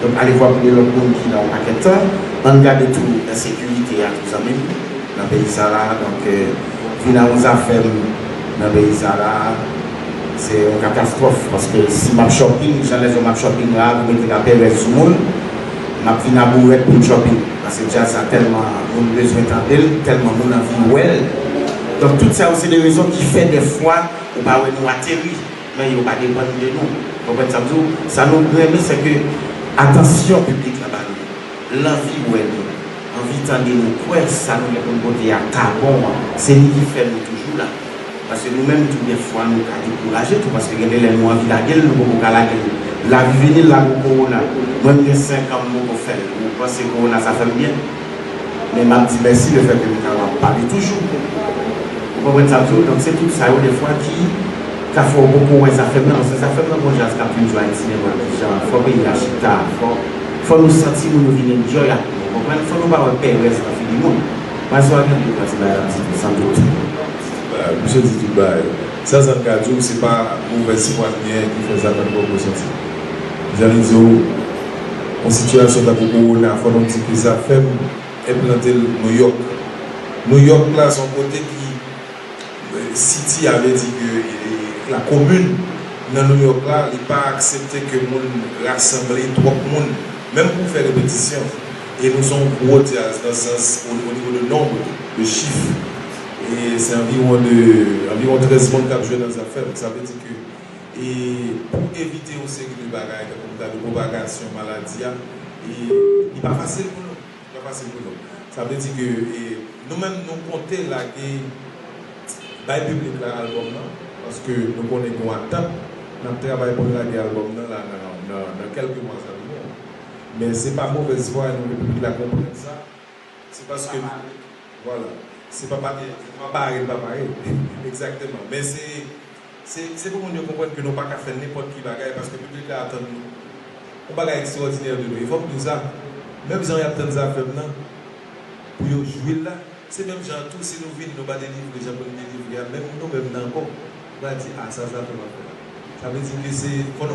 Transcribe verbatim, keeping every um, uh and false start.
Donk, alevwa pou de lòt moun ki nan yon pakèt tan. Ann gade tou ensekirite a tou, zanmi m, nan peyi sa la. Donk, eh, vin a yon zafè m nan peyi sa la, se yon katastwòf. Paske si m ap shopping, jan lèzòt ap shopping la, pou mete laperèz sou moun, m ap vin abourèt pou m shopping. Paske djaz sa tèlman, moun bezwen tande l, tèlman moun anvi wè l. Donk, tout sa yo, se de rezon ki fè dèfwa, ou pa wè nou ateri. Men yo pa depann de nou. Konprann sa m di w? Sa nou renmen, se ke atansyon piblik la ba nou, lanvi wè nou, anvi tande nou, kwè sa nou gen pou n pote a ka bon an, se li ki fè nou toujou la. Paske nou menm tou, dèfwa, nou ka dekouraje tou, paske gen de lè nou anvi lage l, nou poko ka lage l. Lavi vini, l lage w kowona. Mwen, m gen senk an, m poko fè l. Ou panse kowona sa fè m byen? Men m ap di mèsi lefètke m kapab pale toujou. Ou konprann sa m di w? Donk, se tout sa yo, defwa, ki ka fè w poko wè zafè m nan, paske zafè m nan, gon djaz k ap vin jwe Ayiti nenpòt ki jan, fò peyi a chita, fò, fò nou santi moun yo vin enjoy ak nou, ou konprann? Fò nou pa wè pèrèz nan figi moun. Maestro a gen de pati bagay ap di tou, san dout. Misye di tout bagay. Sèl sa m ka di w, se pa movèz fwa l genyen ki fè zafè m poko soti. Jan li di w, yon sitiyasyon tankou kowona, fò nou di ke zafè m enplante l Nouyòk. Nouyòk la, se yon kote ki, eh, city, a vle di ke, eh, la komin nan Nouyòk la, li pa aksepte ke moun rasanble twòp moun, menm pou fè repetisyon. E nou se yon gwo djaz nan sans, o, o nivo de nonb, de chif. E se anviwon de, anviwon trèz moun k ap jwe nan zafè m. Sa vle di ke, e pou evite yon seri de bagay, tankou m ta di pwopagasyon maladi a, e li pa fasil pou nou. Li pa fasil pou nou. Sa vle di ke, e, nou menm, nou konte lage, bay piblik la albòm nan, paske nou konnen gen yon atant, n ap travay pou n lage albòm nan la nan, nan, nan kèlke mwa sa vini an. Men se pa movèz fwa, nou vle piblik la konprann sa. Se paske, vwala, se pa pare, se pa pare, pa pare. Egzakteman. Men se, se, se pou moun yo konprann ke nou pa ka fè nenpòt ki bagay, paske piblik la atann yon bagay ekstwòdinè de nou. E fò m di w sa, menm jan y ap tann zafè m nan, pou yo jwe l la, se menm jan tou, si nou vin, nou pa delivre jan pou n delivre a, menm nou menm nan ankò, nou va di, a, sa zafè m ap fè la. Sa vle di ke se, fò nou